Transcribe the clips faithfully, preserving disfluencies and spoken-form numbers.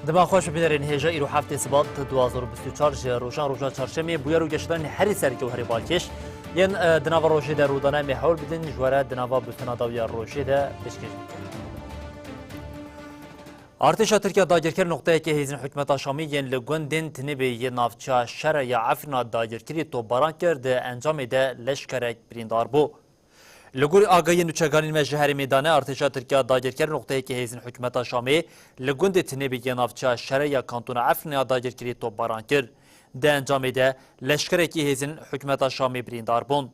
Dema xweş bînerên hêja, îro heftê Sibat du hazar û bîst û çar ji rojan roja çarşemê, bûyer û geşedanên herî sereke û herî balkêş yên, e, di nava rojê de rûdane, em ê hewl bidin ji we re di nava bultena dawiya rojê de pêşkêş bikin. Artêşa Tirkiye dagirker noqteyeke hêzên hikûmeta Şamî yên li gundên Tinêbê yê navçeya şere ya Efrîna dagirkirî topbaran kir, di encamê de leşkerek birîndar bû. Li gorî agahiyên nûçeganîn me ji herêmê dane, artêşa Tirkiya dagirker noqteyeke hêzên hikûmeta Şamê li gundê Tinêbê yê navçeya şere ya kantona Efrînê ya dagirkirî topbaran kir. Di encamê de leşkerekî hêzên hikûmeta Şamê birîndar bûn.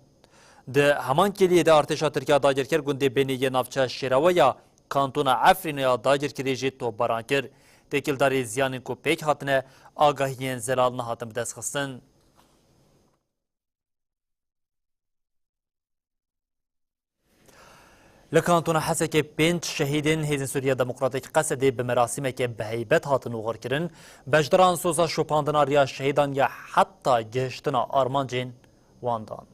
Di heman kêliyê de artêşa Tirkiya dagirker gundê Benê yê navçeya Şêrawe ya kantona Efrînê ya dagirkirî jî topbaran kir. Têkildarî ziyanên ku pêk hatine, agahiyên zelal nehatin bidestxistin. Li Kantona Hesekê pênc şehîdên Hêzên Sûriya Demokratîk Qesedê bi merasîmeke bi heybet hatin oxirkirin. Beşdaran soza şopandina riya şehîdan ya heta gihiştina armancên wan dan.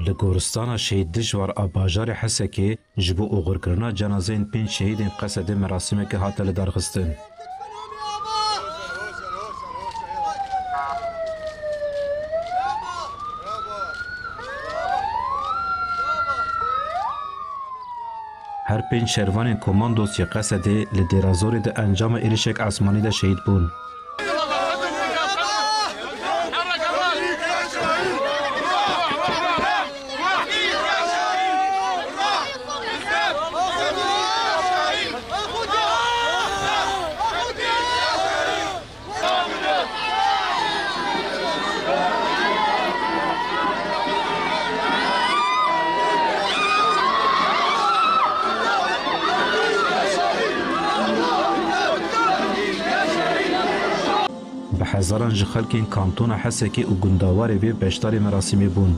Li goristana Şehîd Dijwar a bajarê Hesekê ji bo oxirkirina cenazeyên pênc şehîdên Qesedê merasîmeke hate lidarxistin. Her pênc şervanên komandos yê Qesedê li Dêrazorê di encama êrişek esmanî de şehîd bûn. Bi hezaran ji xelkên kantona Hesekê û gundawarê vê beşdarê merasîmê bûn.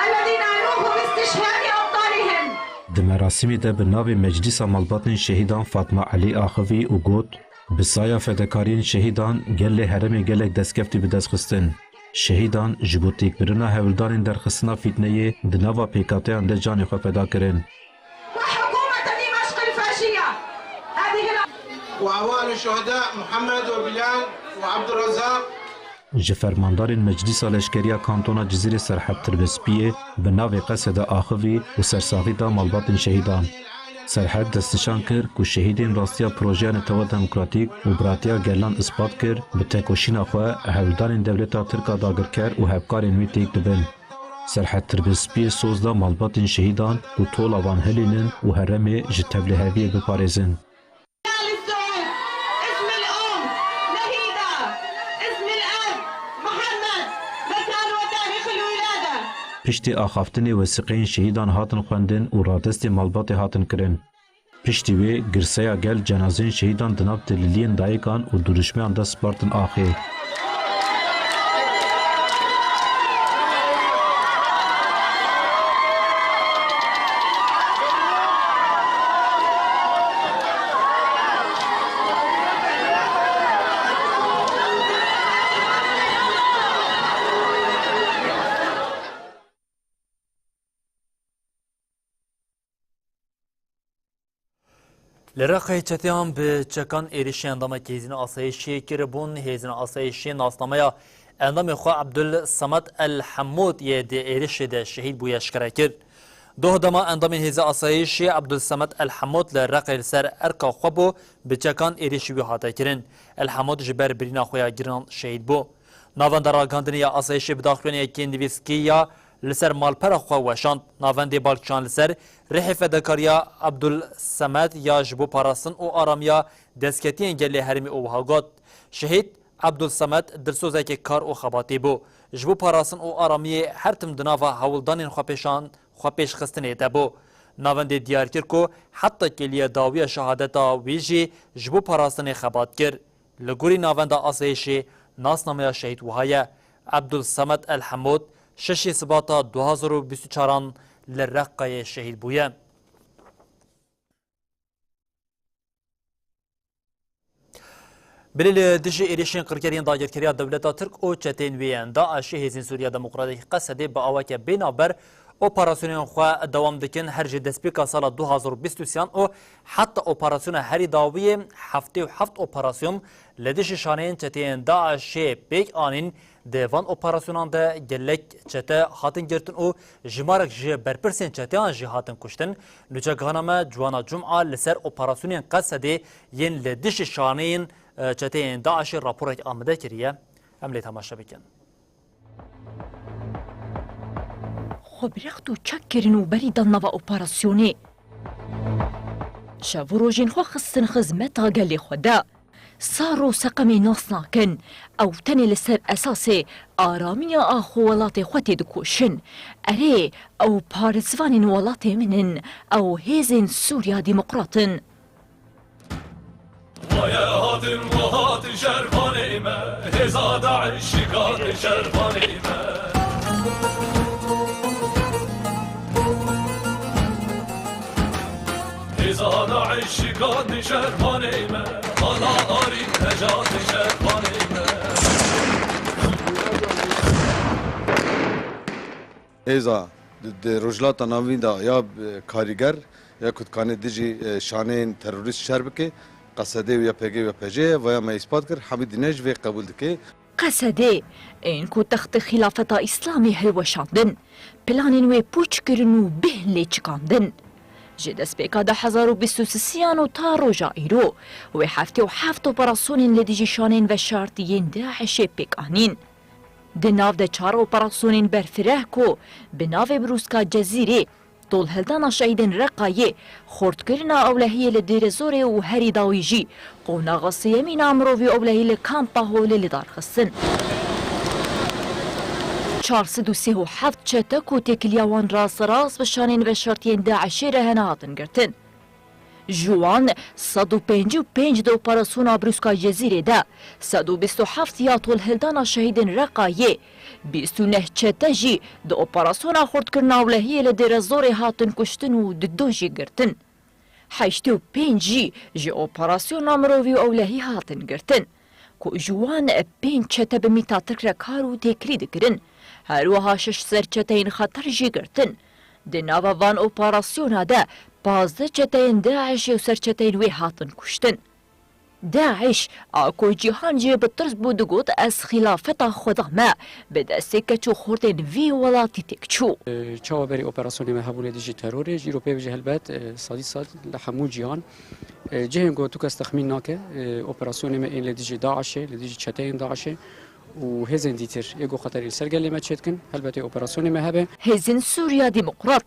الذين أنوبوا باستشهاد أبطالهم. Di merasîmê de bi navê Meclîsa Malbatên Şehîdan Fatma Elî axivî û got, Bi saya fedekariyên şehîdan gelê herêmê gelek destkeftî bi dest xistin. Şehîdan ji bo têkbirina hewldanên derxistina fîtneyê di nava pêkateyan de canê xwe feda kirin. وحكومة دمشق الفاشية هذه ال- وأوائل الشهداء محمد وبلال وعبد الرزاق. Ji fermandarên Meclîsa Leşkeriya Kantona Cizîrê Serhed Tirbespiyê bi navê Qesede axivî û sersaxî da malbatên şehîdan. Serhed destnîşan kir ku şehîdên rastiya projeya netewa demokratîk û biratiya gelan ispat kir, bi tekoşîna xwe hewldanên dewleta Tirk a dagirker û hevkarên wî têk dibin. Serhed Tirbespiyê soz da malbatên şehîdan ku tola wan hilînin û herêmê ji tevliheviyê biparêzin. آل السعود، اسم الأم نهيدة، اسم الأب محمد، مكان وتاريخ الولادة. Piştî axaftinê wesiqeyên şehîdan hatin xwendin û radestê malbatê hatin kirin. Piştî wê girseya gel cenazeyên şehîdan di nav tililiyên dayikan û dirûşmeyan de spartin axê. Li Reqê çeteyan bi çekan êrişî endamekî hêzên asayişê kiribûn. Hêzên asayişê nasnameya endamê xwe Abdul Samed El Hemûd yê di êrişê de şehîd bûye eşkere kir. Doh dema endamên hêza asayişê Abdul Samed El Hemûd li Reqê li ser erka xwe bû, bi çekan êrişî wî hate kirin. El Hemûd ji ber birîna xwe ya giran şehîd bû. Navenda ragihandinê ya asayişê bi daxuyaniyekê nivîskî ya li ser malpera xwe weşand. Navendê bal kişand li ser rihê fedakariya Abdul Semed ya ji bo parastin û aramiya destketiyên gelê herêmê û wiha got, Şehîd Abdul Semed dilsozekê kar û xebatê bû. Ji bo parastin û aramiyê her tim di nava hewldanên xwepêşan, xwepêşxistinê de bû. Navendê diyar kir ku heta kêliya dawiya şehadeta wî jî ji bo parastinê xebat kir. Li gorî navenda asayişê nasnameya şehîd wiha ye, Abdul Samed El Hemûd Şeşê Sibata du hazar û bîst û çaran li Reqqayê şehîd bûye. Bilî li dijî êrişên qirker yên dagirkeriya dewleta Tirk û çeteyên wê yên DAIŞê, Hêzên Sûriya Demokratîk, Qesedê, bi aweke bê navber operasyonên xwe dewam dikin. Her ji destpêka sala du hazar û bîst û sêyan û heta operasyona herî dawiyê, heftê û heft operasyon li dijî şaneyên çeteyên DAIŞê pêk anîn. Di van operasyonan de gelek çete hatin girtin û jimarek ji berpirsên çeteyan jî hatin kuştin. Nûçegihana me Ciwana Cuma li ser operasyonên Qesedê yên li dijî şaneyên, e, çeteyên DAIŞê raporek amade kiriye. Em lê temaşe bikin. Xwe bi rext û çek kirin û berî dan nava operasyonê. Şev û rojên xwe xistin xizmeta gelê xwe de. Sar û seqemê nas nakin. Ew tenê li ser esasê aramiya a xwe welatê xwe têdikoşin. Erê, ew parêzvanên welatê min in. Ew hêzên Sûriya Demokrat in. Vaye hatin, va hatin şervanê me, hêza DAIŞ şikandin şervanê me. Hêza DAIŞ şikandin şervanê me, ala arî hejatê şervanê me. Hêza di, di Rojhilata Navîn de ya, e, karîger ya ku dikanê dijî, e, şaneyên terorîst şer bike, Qesedê û YPG û YPJ ye, vaya me îspat kir, hemî dîne jî vê qebûl dike. Qesedê, ên ku textê Xîlafeta Îslamê hilweşandin, planên wê pûç kirin û bêhn lê çikandin. Ji destpêka du hezar û bîst û sisiyan û ta roja îro, wê heftê û heft operasyonên li dijî şanên veşartî yên DAIŞê pêk anîn. Di nav de çar operasyonên berfireh ku bi navê Brûska Cezîrê, tolhildana şehîdên Reqayê, xurtkirina ewlehiyê li Dêrezorê û herî dawî jî qonaxa sêyemîn a mirovî ewlehî li kampa Holê li dar xistin. Çar sed û sê û heft çete ku têkiliya wan rasterast bi şanên veşartiyên DAIŞê re hene hatin girtin. Ji wan sed û pêncî û pênc di operasyona Brûska Cezîrê de, sed û bîst û heft ya tolhildana şehîdên Reqayê, bîst û neh çete jî di operasyona xurtkirina ewlehiyê li Dêrezorê hatin kuştin û di do jî girtin. Heştê û pênc jî ji operasyona mirovî û ewlehî hatin girtin. Ku ji wan pênc çete bi mîta Tirk re kar û têkilî dikirin. Her wiha şeş serçeteyên xeter jî girtin. Di nava van operasyona de pazdeh çeteyên DAIŞê û serçeteyên wê hatin kuştin. DAIŞ, a ku cîhan jê bi tirs bû, digot, ez xîlafeta Xweda me bi destê keç û xortên vî welatî têk çû. Çawa berî operasyonê me hebû li dijî terorê, ji îro pê ve jî helbet, e, sedî sed li hemû cîhan, e, cihên ku tu kes texmîn nake, e, operasyonê me ên li dijî DAIŞê, li dijî çeteyên DAIŞê û hêzên dîtir ê ku xeterê li ser gelê me çêdikin, helbetê operasyonê me hebe. Hêzên Sûriya Demokrat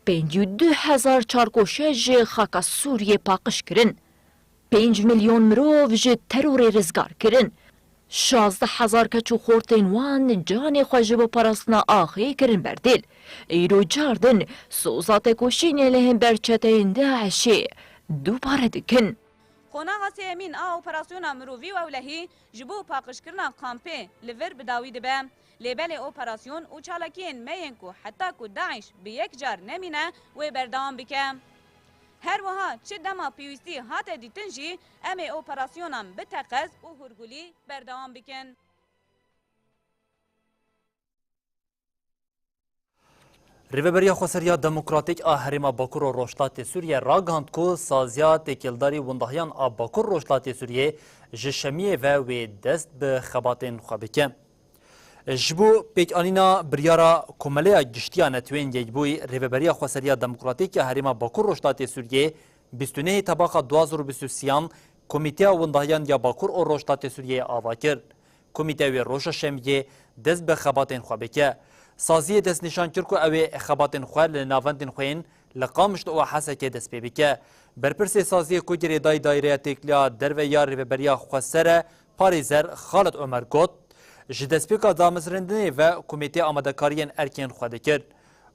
pêncî û du hezar çarkoşe ji xaka Sûriyê paqij kirin. Pênc milyon mirov ji terorê rizgar kirin. Şazdeh hezar keç û xortên wan canê xwe ji bo parastina axê kirin berdêl. Îro cardin soza tekoşînê li hember çeteyên DAIŞê dubare dikin. Qonaxa sêyemîn a operasyona mirovî û ewlehî ji bo paqijkirina kampê li vir bi dawî dibe. Lê belê operasyon û çalakiyên me yên ku heta ku DAIŞ bi yek car nemîne, wê berdewam bike. Her wiha çi dema pêwîstî hate dîtin jî, em ê operasyonan bi teqez û hûrgulî berdewam bikin. Rêveberiya Xweseriya Demokratîk a Herêma Bakur û Rojhilatê Sûriyê ragihand ku saziya têkildarî windahiyan a Bakur Rojhilatê Sûriyê ji Şemiyê ve wê dest bi xebatên xwe bike. Ji bo pêkanîna biryara Komeleya Giştî ya Neteweyên Yekbûyî, Rêveberiya Xweseriya Demokratîk ya Herêma Bakur Rojhilatê Sûriyê bîst û nehê Tebaxa du hazar û bîst û sêyan Komîteya Windahiyan ya Bakur û Rojhilatê Sûriyeyê ava kir. Komîte wê roja Şemiyê dest bi xebatên xwe bike. Saziyê destnîşan kir ku ew ê xebatên xwe li navendên xwe yên li Qamişlo û Hesekê dest pê bike. Berpirsê saziyê ku girêdayî Daîreya Têkiliya Derve ya Rêveberiya Xweser e, Parêzer Xalid Omer got, ji destpêka damezrandinê ve komîte amadekariyên erkên xwe dikir.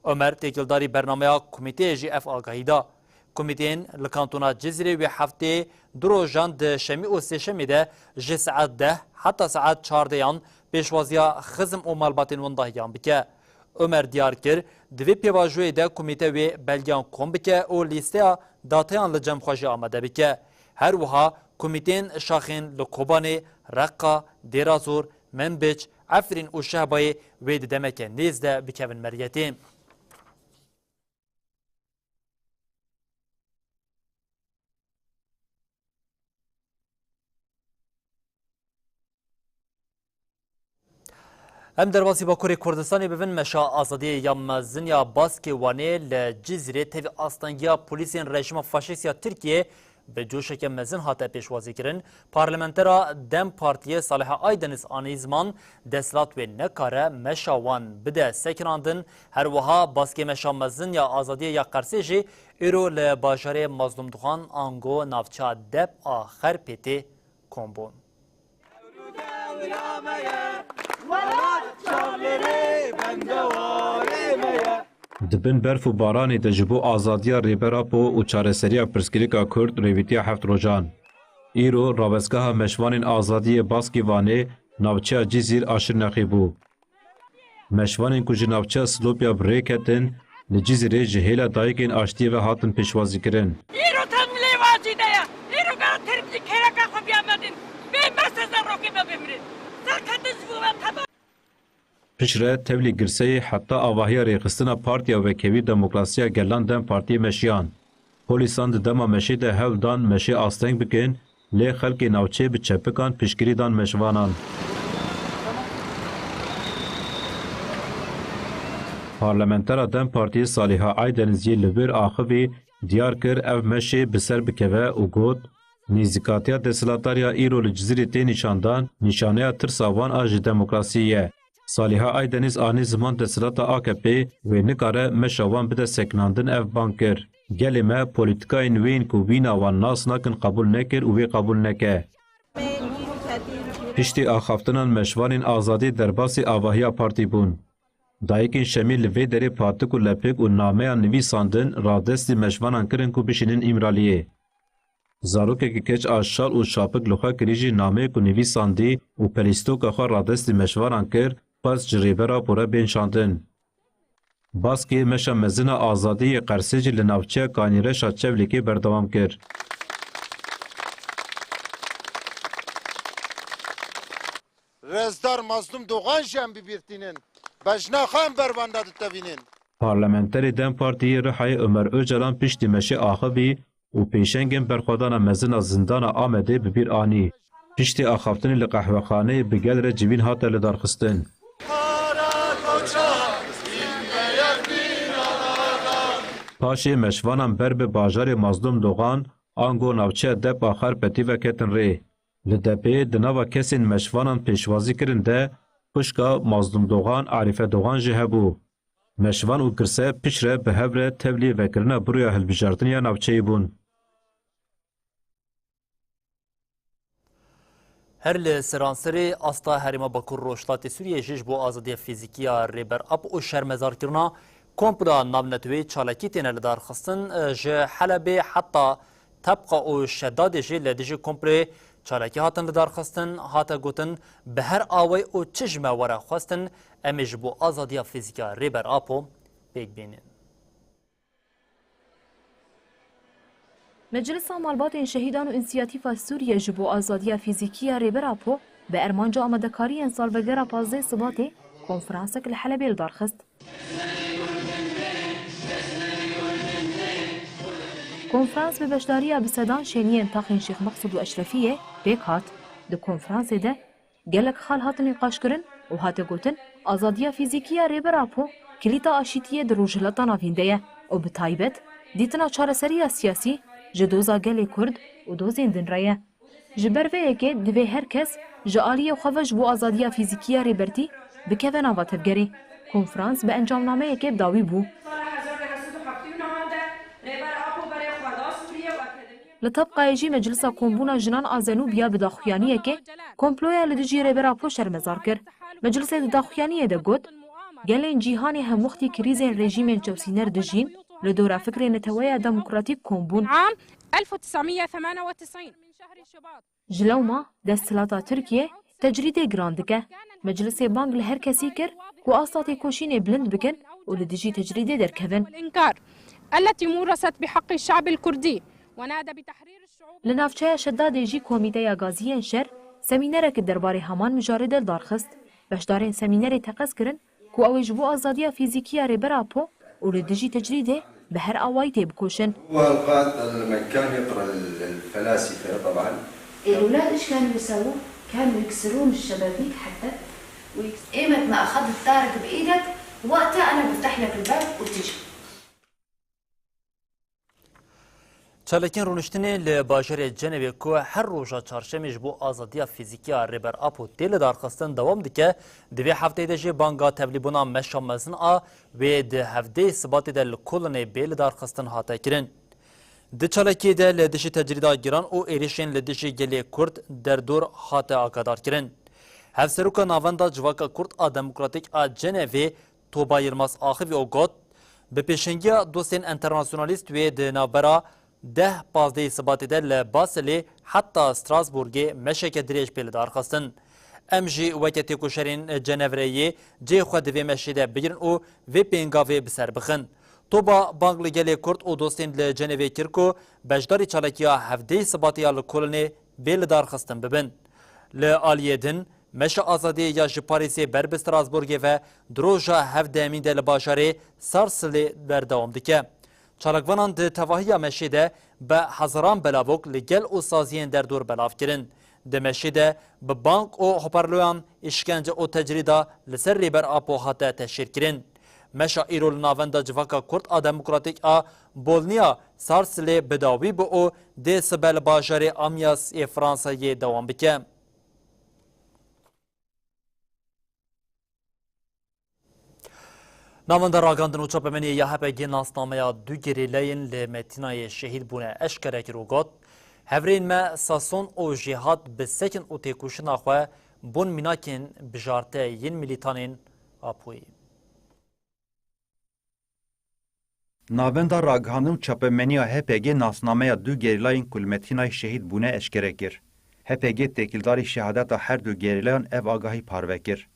Omer têkildarî bernameya komîteyê jî ev agahî da. Komîteyên li Kantona Cizîrê wê heftê du rojan di şemî û sêşemê de ji saet deh heta saet çardeyan pêşwaziya xizm û malbatên windahiyan bike. Omer diyar kir, di vê pêvajoyê de komîte wê belgeyan kom bike û lîsteya dateyan li cem xwe jî amade bike. Her wiha komîteyên şaxên li Kobanê, Reqa, Dêrazor, Minbic, Efrîn û Şehbayê wê di demeke nêz de bikevin meriyetê. Em derbasî Bakurê Kurdistanê bibin, Meşa Azadiyê ya Mezin ya Baskê Wanê li Cizîrê tevî astengiya polîsên rejîma faşîst ya Tirkiyê bi coşeke mezin hate pêşwazîkirin. Parlamentera DEM Partiyê Saliha Aydeniz anî ziman desthilat wê nekare meşa wan bide sekinandin. Her wiha baskê Meşa Mezin ya Azadiyê ya Qersê jî îro li bajarê Mazlûm Dixan ango navçeya Dep a Xerpêtê kom bûn. Di bin berf û baranê de ji bo azadiya Rêber Apo û çareseriya pirsgirêka Kurd rêvîtiya heft rojan. Îro rawestgeha meşvanên azadiyê Baskî Vanê navçeya Cizîr a Şirnexê bû. Meşvanên ku ji navçeya Silopya bi rê ketin, li Cizîrê ji hêla dayikên aştiyê ve hatin pêşwazîkirin. Îro tevlê vacî de ye. Îro gera termî kêreka xwe biyamedin. Bê me sezerokê me bimrin. Serketin ji bo me teba. Piştre tevlî girseyê heta avahiya rêxistina Partiya Wekhevî Demokrasiya Gelan DEM Partiyê meşiyan. Polîsan di dema meşê de hewl dan meşê asteng bikin, lê xelkê navçeyê bi çepikan piştgirî dan meşvanan. Parlamentera DEM Partiyê Saliha Aydeniz yê li wir axivî diyar kir ev meşê bi ser bikeve û got, nêzîkatiya desthilatdariya îro li Cizîrê tê nîşandan, nîşaneya tirsa wan a ji demokrasiyê ye. Saliha Aydeniz anî ziman desthilata A K P wê nikare meşa wan bide sekinandin ev bang kir. Gelê me polîtikayên wê yên ku wîna wan nas nakin qebûl nekir û wê qebûl neke. Piştî axaftinan meşvanên azadî derbasî avahiya partî bûn. Dayikên Şemî li vê derê patik û lepik û nameyan nivîsandin radestî meşvanan kirin ku bişînin Îmraliyê. Zarokekî keç a şal û şapik li xwe kirî jî nameyê ku nivîsandî û pelîstoka xwe radestî meşvanan kir, xwest ji Rêber Apo re bên şandin. Baskê Meşa Mezin a Azadiyê Qersê jî li navçeya Kanîreş a Çewlîgê berdewam kir. Rêzdar Mazlûm Dogan jî em bibîrtînin. Bejna xwe em ber van de ditevînin. Parlamenterê DEM Partiyê Rihayê Omer Ocalan piştî meşê axivî û pêşengên berxwedana mezin a zindana Amedê bi bîr anî. Piştî axaftinê li qehwexaneyê bi gel re civîn hate lidarxistin. Paşê meşvanan ber bi bajarê Mazlûm Dogan ango navçeya Dep a Xerpetî ve ketin rê. Li Depê di nava kesên meşvanan pêşwazî kirin de xwişka Mazlûm Dogan, Arîfe Dogan jî hebû. Meşvan û girse piştre bi hev re tevlî vekirina biroya hilbijartinê ya navçeyê bûn. Her li seranserê asta Herêma Bakur Rojhilatê Sûriyê jî ji bo azadiya fîzîkî ya Rêber Apo û şermezarkirina komploya navneteweyî çalakî têne lidarxistin. Ji Helebê heta Tebqa û Şedadê jî li dijî komployê çalakî hatin lidarxistin, hate gotin, bi her awayî û çi ji me were xwestin, em ê ji bo azadiya fîzîkî ya Rêber Apo pêk bînin. Meclisa Malbatên Şehîdan û Însiyatîfa Sûriye ji bo azadiya fîzîkî ya Rêber Apo bi armanca amadekariyên salvegera pazdeh Sibatê konferansek li Helebê li dar xist. Konferans bi beşdariya bi sedan şêniyên taxên Şêx Meqsûd û Eşrefiyê pêk hat. Di konferansê de gelek xal hatin nîqaşkirin û hate gotin, azadiya fîzîkî ya Rêber Apo kilîta aşîtiyê di Rojhilata Navîn de ye û bi taybet dîtina çareseriya siyasî ji doza gelê Kurd û dozên din re ye. Ji ber vê yekê divê her kes ji aliyê xwe ve ji bo azadiya fîzîkî ya Rêbertî bikeve nava tevgerê. Konferans bi encamnameyekê bi dawî bû. Li Tebqayê jî Meclisa Kombûna Jinan a Zenûbiya bi daxuyaniyekê komploya li dijî Rêber Apo şermezar kir. Meclisê di daxuyaniyê de got, gelên cîhanê hemwextî krîzên rejîmên çewsîner dijîn, li dora fikrê Neteweya Demokratîk kom bûn. عام ألف وتسعمية وثمانية وتسعين. Ji lewma desthilata Tirkiyê tecrîdê giran dike. Meclisê bang li her kesî kir ku asta têkoşînê bilind bikin û li dijî tecrîdê derkevin. والإنكار التي مورست بحق الشعب الكردي ونادى بتحرير الشعوب. Li navçeya Şedadê jî Komîteya Gaziyên Şer semînerek derbarê heman mijarê de li dar xist. Beşdarên semînerê teqez kirin ku ew ê ji bo azadiya fîzîkî ya Rêber Apo û li dijî tecrîdê bi her awayî têbikoşin. هو القائد لما كان يقرأ الفلاسفة طبعا. الأولاد إيش كانوا يسووا؟ كانوا يكسرون الشبابيك حتى ويكس- إيمت ما أخذت طارق بإيدك، وقتها أنا بفتح لك الباب وتجي. Çalakiyên rûniştinê li bajarê Cenevê ku her roja çarşemê ji bo azadiya fîzîkî ya Rêber Apo tê lidarxistin dewam dike, di vê hefteyê de jî banga tevlîbûna meşa mezin a wê di hevdehê Sibatê de li Kolonê bê lidarxistin hate kirin. Di çalakiyê de li dijî tecrîda giran û êrişên li dijî gelê Kurd derdor hate agadarkirin. Hevseroka Navenda Civaka Kurd a Demokratîk a Cenevê Toba Yilmaz axivî û got, bi pêşengiya dostên enternasyonalîst wê di navbera deh pazdehê Sibatê de li Baselê heta Strasbourgê meşeke dirêj pê lidarxistin. Em jî weke têkoşerên Cenevreyê cihê xwe di vê meşê de bigirin û vê pêngavê bi ser bixin. Toba bang li gelê Kurd û dostên li Cenevê kir ku beşdarî çalakiya hevdehê Sibatê ya li Kolonê bê lidarxistin bibin. Li aliyê din, Meşa Azadiyê ya ji Parîsê ber bi Strasbourgê ve di roja hevdehemîn de li bajarê Sarsilê berdewam dike. Çalakvanan di tevahiya meşê de bi hezaran belavok li gel û saziyên derdor belav kirin. Di meşê de bi bang û hoparloyan îşkence û tecrîda li ser Rêber Apo hate teşhîrkirin. Meşa îro li navenda Civaka Kurd a Demokratîk a Bolniya Sarsilê bi dawî bû û dê sibe li bajarê Amiens ê Fransayê dewam bike. Navenda Ragandin û Çapemeniyê ya H P G nasnameya du gerîleyên li Metînayê şehîd bûne eşkere kir û got, hevrêyên me Sason û Jêhat bi sekin û têkoşina xwe bûn mînakên bijarte yên milîtanên Apoyî. Navenda Ragihandin û Çapemeniya H P G nasnameya du gerîlayên ku li Metînayê şehîd bûne eşkere kir. H P G têkildarî şehadeta her du gerîlayan ev agahî parve kir.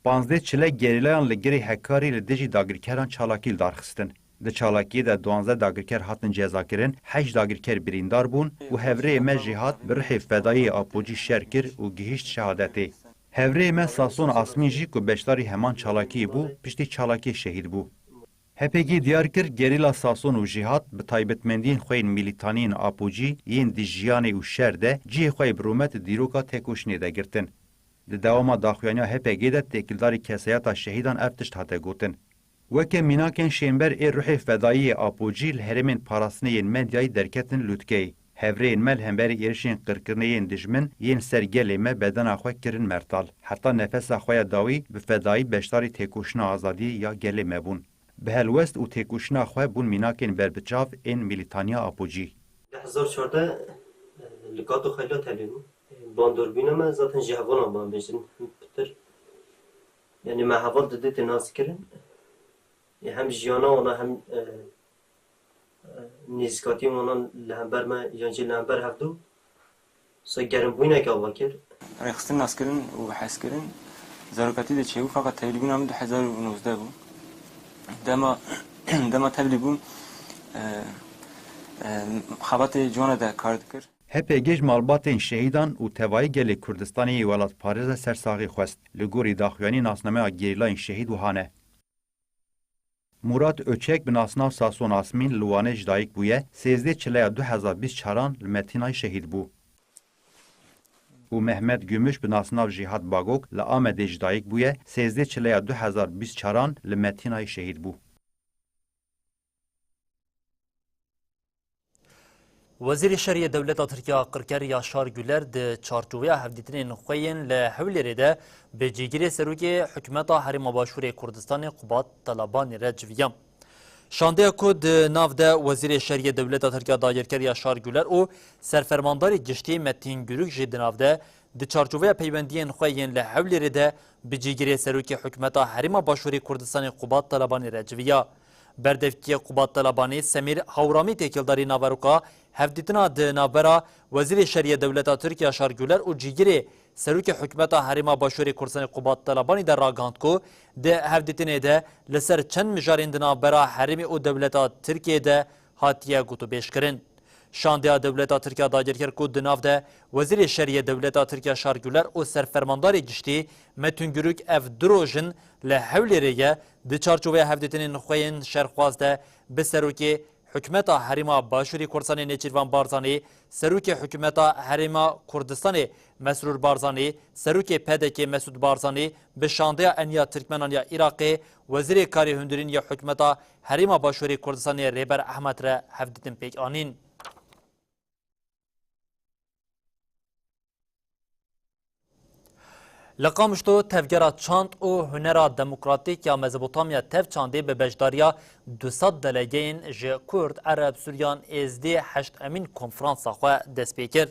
Panzdeh çile gerîlayan li Girê Hekarî li dijî dagirkeran çalakî li dar xistin. Di çalakiyê de duwazdeh dagirker hatin cezakirin, heşt dagirker birîndar bûn û hevrêyê me Jîhat bi ruhê fedayî yê Apocî şer kir û gihîşt şehadetê. Hevrêyê me Sason Asmîn jî ku beşdarî heman çalakiyê bû, piştî çalakiyê şehîd bû. H P G diyar kir, gerîla Sason û Jîhat bi taybetmendiyên xwe yên milîtaniyên Apocî yên di jiyanê û şer de cihê xwe yê bi rûmet di dîroka têkoşînê de girtin. Di dewama daxuyaniya H P G de têkildarî kesayeta şehîdan ev tişt hate gotin. Weke mînakên şênber ê ruhê fedayî yê Apocî li herêmên parastinê yên medyayî derketin lûtkeyê. Hevrêyên me li hemberî êrişên qirkirinê yên dijmin yên ser gelê me bedena xwe kirin mertal. Heta nefesa xwe ya dawî bi fedayî beşdarî têkoşîna azadiyê ya gelê me bûn. Bi helwest û têkoşîna xwe bûn mînakên berbiçav ên milîtaniya Apocî. Di hezar çardeh li Kato Xeyla tevlî bûm. Bandorbîna me zaten ji hevalan ban bêjin pitir. Yanî me heval didê tê nas kirin. Ê hem jiyana wana hem, e, e, nêzîkatiyên wana li hember me yan jî li hember hevdu. Wisa gerimbûyînek ava kir. Rêxistin naskirin û hezkirin zarokatî de çêbû, feqet tevlîbûna min du hezar û nozdeh bû. Dema, dema tevlî bûm, e, e, xebatê ciwana de kar dikir. H P G ji malbatên şehîdan û tevayî gelê Kurdistanê yê welatparêz re sersaxî xwest. Li gorî daxuyanî nasnameya gerîlayên şehîd wiha ne. Murat Öçek bi nasnav Sason Asmîn li Wanê ji dayik bûye, sêzdeh çileya du hezar bîst çaran li Metînayê şehîd bû. Û Mehmet Gümüş bi nasnav Jîhat Bagok li Amedê ji dayik bûye, sêzdeh çileya du hezar bîst çaran li Metînayê şehîd bû. Wezîrê Şerê yê Dewleta Tirk ya Qirker Yaşar Güler di çarçoveya hevdîtinên xwe yên li Hewlêrê de bi cîgirê Serokê Hikûmeta Herêma Başûrê Kurdistanê Qubat Talabanî re civiya. Şandeya ku di nav de Wezîrê Şerê yê Dewleta Tirk ya Dagirker Yaşar Güler û Serfermandarê Giştî Metîn Gürük jî di nav de di çarçoveya peywendiyên xwe yên li Hewlêrê de bi cîgirê Serokê Hikûmeta Herêma Başûrê Kurdistanê Qubat Talabanî re civiya. Berdevkê Qubat Talabanî Semîr Hawramî têkildarî naveroka hevdîtina di navbera Wezîrê Şerê yê Dewleta Tirk Yaşar Güler û cîgirê Serokê Hikûmeta Herêma Başûrê Kurdistanê Qubat Talebanî de ragihand ku di hevdîtinê de li ser çend mijarên di navbera herêmê û dewleta Tirkiyê de hatiye gotûbêjkirin. Şandeya dewleta Tirk ya dagirker ku di nav de Wezîrê Şerî yê dewleta Tirk ya Şar Güler û Serfermandarê Giştî Metîn Guruk ev du roj in li Hewlêrê ye, di çarçoveya hevdîtinên xwe yên şerxwaz de bi serokê Hikûmeta Herêma Başûrê Kurdistanê Nêçîrvan Barzanî, Serokê Hikûmeta Herêma Kurdistanê Mesrûr Barzanî, Serokê P D K Mesûd Barzanî bi şandeya Eniya Tirkmenan ya Iraqê, Wezîrê Karê Hundirîn ya Hikûmeta Herêma Başûrê Kurdistanê Rêber Ehmed re hevdîtin pêk anîn. Li Qamişlo tevgera çand û hunera demokratîk ya Mezopotamya Tev Çandê bi beşdariya du sed delegeyên ji Kurd, Ereb, Suryan, Êzdî, Heşt Emîn konferansa xwe dest pê kir.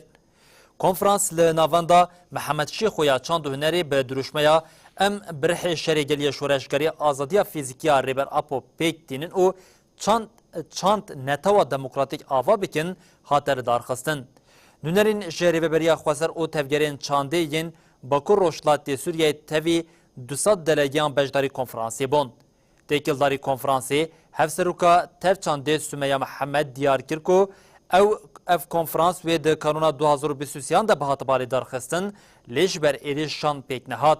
Konferans li navenda Mihemed Şêxo ya Çand û Hunerê bi dirûşmeya Em bi rihê şerê gel yê şoreşgerî azadiya fîzîkî ya Rêber Apo pêk tînin û çand, çand netewa demokratîk ava bikin, hate lidarxistin. Nûnerên ji Rêveberiya Xweser û tevgerên çandê yên Bakur Rojhilatê Sûriyeyê tevî du sed delegeyan beşdarî konferansê bûn. Têkildarî konferansê, Hevseroka Tev Çandê Sumeya Mihemed diyar kir ku ew, ev konferans wê di kanûna du hazar û bîst û sêyan de bihatiba lêdarxistin, lê ji ber êrîşan pêk nehat.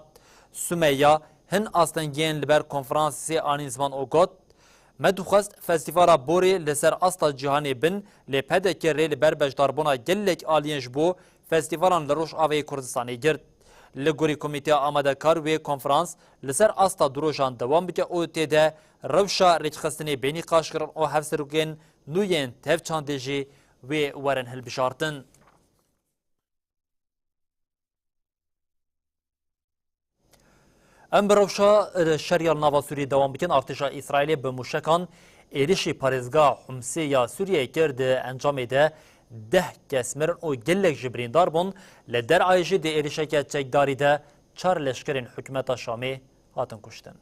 Sumeya hin astengiyên li ber konferansê anîn ziman û got, Me dixwest festîvala borê li ser asta cîhanê bin, lê P D K rê li ber beşdarbûna gelek aliyên ji bo festîvalan li Rojavayê Kurdistanê girt. Li gorî Komîteya Amadekar wê konferans li ser asta du rojan dewam bike û tê de rewşa rêkxistinê bê nîqaşkirin û hevserokên nû yên Tev Çandê jî wê werin hilbijartin. Em bi rewşa, e, şer ya li nava Sûriyê dewam bikin. Artêşa Îsraîlê bi mûşekan êrişî parêzgeha Humsê ya Sûriyeyê kir. Di encamê de deh kes mirin û gelek jî birîndar bûn. Li derayê jî di êrişeke çekdarî de çar leşkerên hikûmeta Şamê hatin kuştin.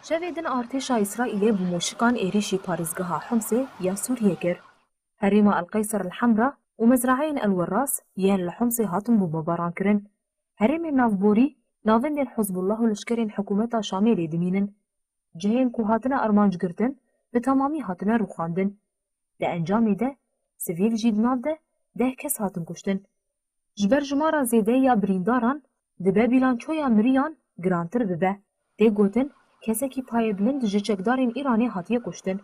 Şevê din artêşa Îsraîlê bi mûşikan êrişî parêzgeha Humsê ya Sûriyê kir. Herêma El Qeyser El Hemra û mezraheyên El Werras yên li Humsê hatin bombebaran kirin. Herêmên navborî navendên Hizbullah û leşkerên hikûmeta Şamê lê dimînin. Cihên ku hatine armanc girtin, bi temamî hatine rûxandin. Di encamê de sivîl jî di nav de deh kes hatin kuştin. Ji ber jimara zêde ya birîndaran, dibe bîlançoya miriyan girantir bibe. Tê gotin, kesekî payebilind ji çekdarên Îranê hatiye kuştin.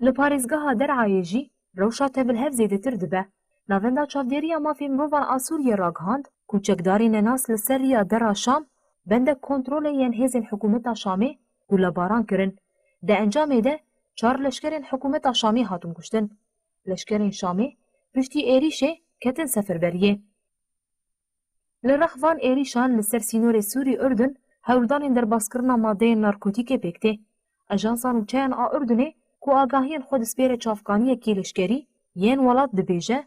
Li parêzgeha Derayê jî rewşa tevilhev zêdetir dibe. Navenda Çavdêriya Mafê Mirovan a Sûriyê ragihand ku çekdarên nenas li ser riya dera Şam bendek kontrolê yên hêzên hikûmeta Şamê gulebaran kirin. Di encamê de çar leşkerên hikûmeta Şamê hatin kuştin. Leşkerên Şamê piştî êrîşê ketin seferberiyê. Li rex van êrîşan li ser sînorê Sûrî-Urdun hewldanên derbazkirina madeyên narkotîkê pêk tê. Ajansa nûçeyan a Urdunê ku agahiyên xwe dispêre çavkaniyekî leşkerî yên welat dibêje,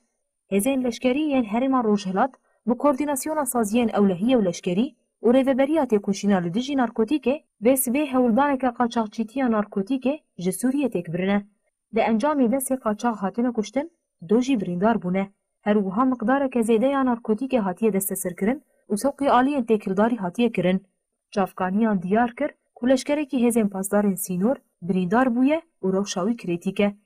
hêzên leşkerî yên Herêma Rojhilat bi koordînasyona saziyên ewlehiyê û leşkerî û rêveberiya têkoşîna li dijî narkotîkê vê sibê hewldaneke qaçaxçîtiya narkotîkê ji Sûriyê têk birine. Di encamê de sê qaçax hatine kuştin, du jî birîndar bûne. Her wiha miqdareke zêde ya narkotîkê hatiye desteserkirin û sewqê aliyên têkildarî hatiye kirin. Çavkaniyan diyar kir ku leşkerekî hêzên pasdarên sînor birîndar bûye û rewşa wî kirêtîk e.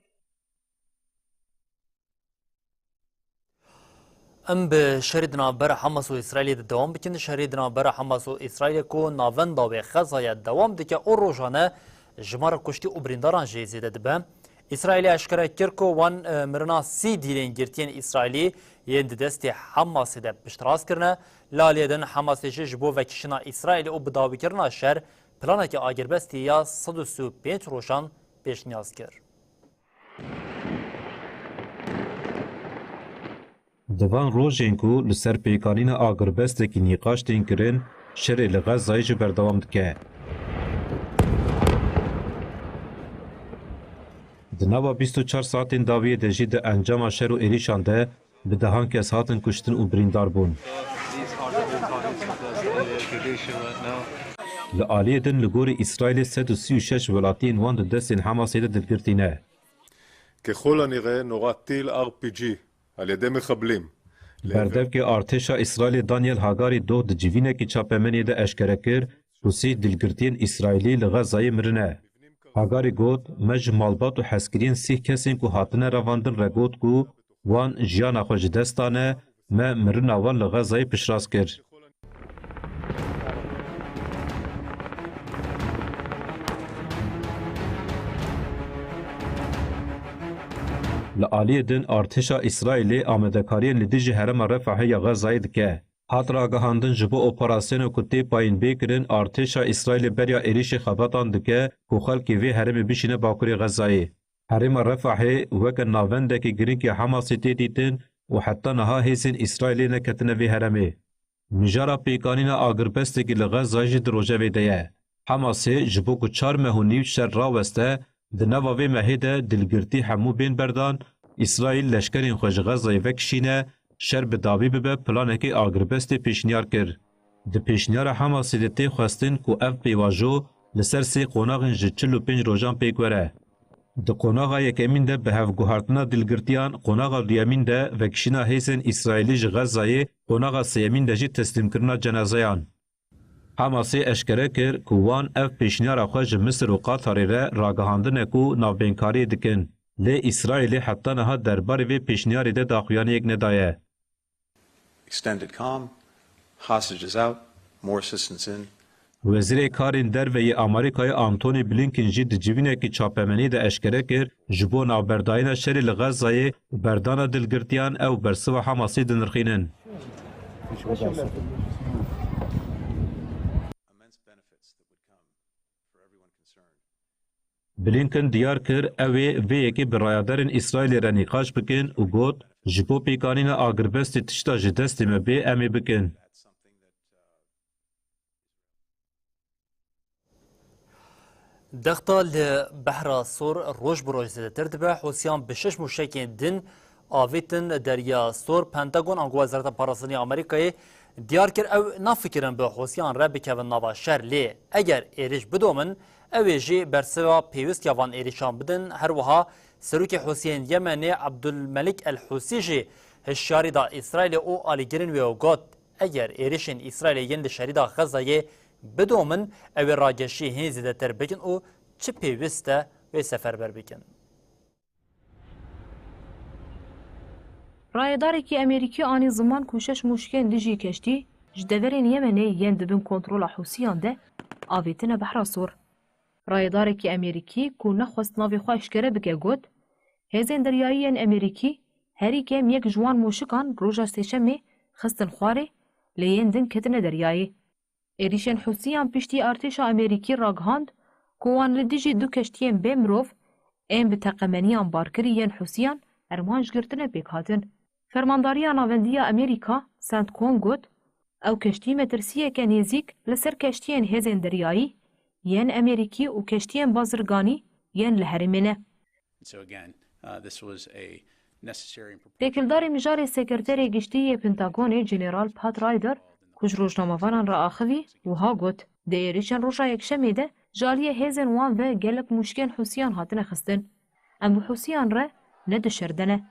Em bi şerê di navbera Hamas û Îsraîlê de dewam bikin. Şerê di navbera Hamas û Îsraîlê ku navenda wê Xezayê dewam dike û rojane jimara kuştî û birîndaran jî zêde dibe. Îsraîlê eşkere kir ku wan, e, mirina sî dîlên girtiyên Îsraîlî yên di destê Hamasê de piştrast kirine. Li aliyê din Hamasê jî ji bo vekişîna Îsraîlê û bidawîkirina şer planeke agirbestî ya sed û sî û pênc rojan pêşniyaz kir. Di van rojên ku li ser pêkanîna agirbestekî nîqaş tên kirin, şerê li Xezayê jî berdewam dike. Di nava bîst û çar saetên dawiyê de jî di encama şer û êrîşan de bi dehan kes hatin kuştin û birîndar bûn. Li aliyê din li gorî Îsraîlê sed û sî û şeş welatiyên wan di destên Hamasê de dilgirtî ne. ככל הנראה נורה טיל אר פי ג'י על ידי מחבלים לעבר Berdevkê artêşa Îsraîlê Daniel Hagari doh di civînekî çapemeniyê de eşkere kir ku sîh dilgirtiyên Îsraîlî li Xezayê mirine. Hagari got, Me ji malbat û hezkiriyên sîh kesên ku hatine revandin re got ku wan jiyana xwe ji dest dane, me mirina wan li Xezayê piştrast kir. Li aliyê din, artêşa Îsraîlê amadekariyên li dijî herêma Refahê ya Xezayê dike. Hat ragihandin, ji bo operasyona ku tê payînbêkirin, artêşa Îsraîlê beriya êrîşê xebatan dike ku xelkê vê herêmê bişîne bakurê Xezayê. Herêma Refahê weke navendekî girîng ya Hamasê tê dîtin û heta niha hêzên Îsraîlê neketine vê herêmê. Mijara pêkanîna agirbestekî li Xezayê jî di rojevê de ye. Hamasê ji bo ku çar meh û nîv şer raweste, di nava vê mehê de dilgirtî hemû bên berdan, Îsraîl leşkerên xwe ji Xezayê vekişîne, şer bi dawî bibe, planekê agirbestê pêşniyar kir. Di pêşniyara Hamasê de tê xwestin ku ev pêvajo li ser sê qonaxên ji çil û pênc rojan pêk were. Di qonaxa yekemîn de bi hevguhartina dilgirtiyan, qonaxa duyemîn de vekişîna hêzên Îsraîlî ji Xezayê, qonaxa sêyemîn de jî teslîmkirina cenazeyan. Hamasê eşkere kir ku wan ev pêşniyara xwe ji Misir û Qatarê re ragihandine ku navbênkariyê dikin, lê Îsraîlê heta niha derbarê vê pêşniyarê de daxuyaniyek nedaye. Extended calm, hostages out, more assistance in. Wezîrê Karên Derve yê Amerîkayê Antony Blinken jî di civînekî çapemenî de eşkere kir, ji bo navberdayîna şerê li Xezayê û berdana dilgirtiyan ew bersiva Hamasê dinirxînin. Immense benefits that would come for everyone concerned. Blinken diyar kir, ew ê vê yekê bi rayaderên Îsraîlê re nîqaş bikin û got, Ji bo pêkanîna agirbestê tişta ji destê me bê, em ê bikin. Dexta li Behra Sor roj bi roj zêdetir dibe. Hûsiyan bi şeş mûşekên din avêtin Derya Sor. Pentagon ango Wezareta Parastinê Amerîkayê diyar kir, ew nafikirin bi Hûsiyan re bikevin nava şer, lê eger êrîş bidomin, ew ê jî bersiva pêwîst ya van êrîşan bidin. Her wiha Serokê Hûsiyên Yemenê Abdulmelik El Hûsî jî hişyarî da Îsraîlê û alîgirên wê û got, Eger êrîşên Îsraîlê yên li şerîda Xezayê bidomin, ew ê rageşî hîn zêdetir bikin û çi pêwîst e wê seferber bikin. Rayedarekî Amerîkî anî ziman ku şeş mûşkên dijî keştî ji deverên Yemenê yên di bin kontrola Hûsiyan de avêtine Behra Sor. Rayedarekî Amerîkî ku nexwest navê xwe eşkere bike got, Hêzên deryayî yên Amerîkî herî kêm yek ji wan mûşikan roja sêşemê xistin xwarê, lê yên din ketine deryayê. Êrîşên Hûsiyan piştî artêşa Amerîkî ragihand ku wan li dijî du keştiyên bê mirov ên bi teqemeniyan barkirî yên Hûsiyan ermanc girtine pêk hatin. Fermandariya Navendî ya Amerîka, CENTCOM, got, Ew keştî metirsiyeke nêzîk li ser keştiyên hêzên deryayî yên Amerîkî û keştiyên bazirganî yên li herêmê ne. So again, uh, this was a necessary and proportional Têkildarê mijarê Sekreterê Giştî yê Pentagonê General Pat Ryder, ku ji rojnamevanan re axivî, wiha got, Di êrîşên roja Yekşemê de ji aliyê hêzên wan ve gelek mûşkên Hûsiyan hatine xistin. Em bi Hûsiyan re ne di şer de ne.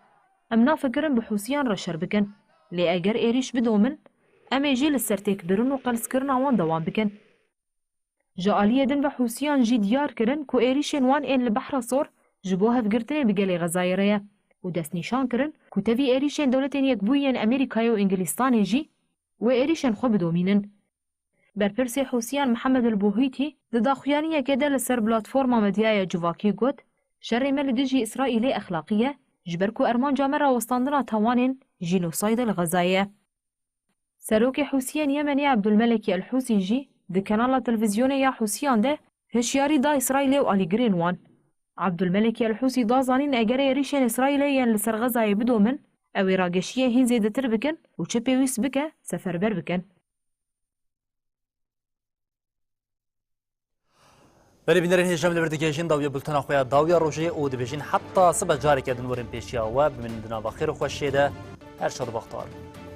Em nafikirin bi Hûsiyan re şer bikin. Lê eger êrîş bidomin, em ê jî li sertêkbirin û qelskirina wan dewam bikin. Ji aliyê din ve Hûsiyan jî diyar kirin ku êrîşên wan ên li Behra Sor ji bo hevgirtinê bi gelê Xezayê re ye û destnîşan kirin ku tevî êrîşên Dewletên Yekbûyî yên Amerîkayê û Îngilîstanê jî wê êrîşên xwe bidomînin. Berpirsê Hûsiyan Mihemed El Buhîtî di daxuyaniyekê de li ser platforma medyaya civakî got, Şerê me li dijî Îsraîlê exlaqî ye, ji ber ku ermanca me rawestandina tawanên jînosayde li Xezayê ye. Serokê Hûsiyên Yemenê Ebdulmelekî El Hûsî jî di kanala televîzyonê ya Hûsiyan de hişyarî da Îsraîlê û alîgirên wan. Ebdulmelekî El Hûsî da zanîn eger êrîşên Îsraîlê yên li ser Xezayê bidomin, ew ê rageşiyê hîn zêdetir bikin û çi pêwîst bike seferber bikin. Belê bînerên hêja, em li vir digihêjin dawiya bultena xwe ya dawiya rojê û dibêjin heta sibe careke din werin pêşiya we, bimînin di nava xêr û xweşiyê de. Her şad û bextewar bin.